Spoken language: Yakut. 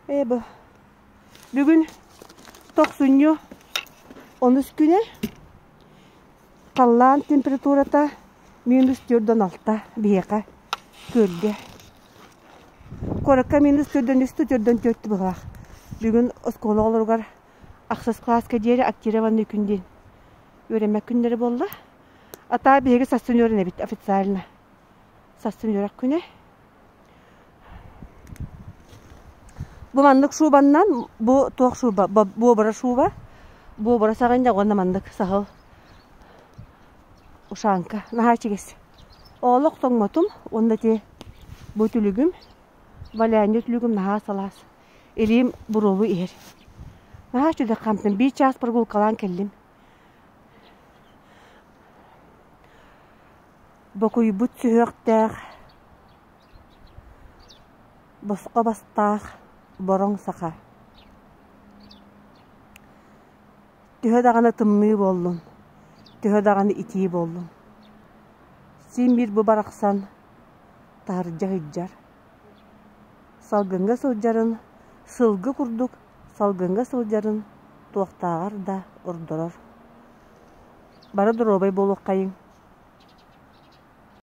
Ээ бу бүгүн тохсунньу онус күнэ халлаан температурата минус төрдөн алта биһиэхэ күөлгэ. Куоракка минус төрдөн үстэ төрдөн төрт быһылаах. Бүгүн оскуола оҕолоругар ахсыс кылааска диэри актированный күн диэн үөрэммэт күннэрэ буолла. Атаа биһиги сарсын үөрэнэбит официально. Сарсын үөрэх күнэ. Бу маннык шубаннан, бу туох шуба, буобура шуба, буобура саҕынньах уонна маннык саһыл ушанка. Наһаа ичигэс. Олох тоҥмотум уонна ити бу түлүгүм, валянье түлүгүм наһаа салаас. Илиим буруолу иһэр. Наһаа үчүгэй хаамтым. Биир чаас прогулкалаан кэллим. Бокуйбут сүһүөхтээх, босхо бастаах бороҥ саха. Төһө даҕаны тымныы буоллун, төһө даҕаны итии буоллун, син биир бу барахсан таһырдьа сылдьар. Салгыҥҥа сылдьарын, сылгы курдук салгыҥҥа сылдьарын туохтааҕар да ордорор. Бары доруобай буолуоххайыҥ.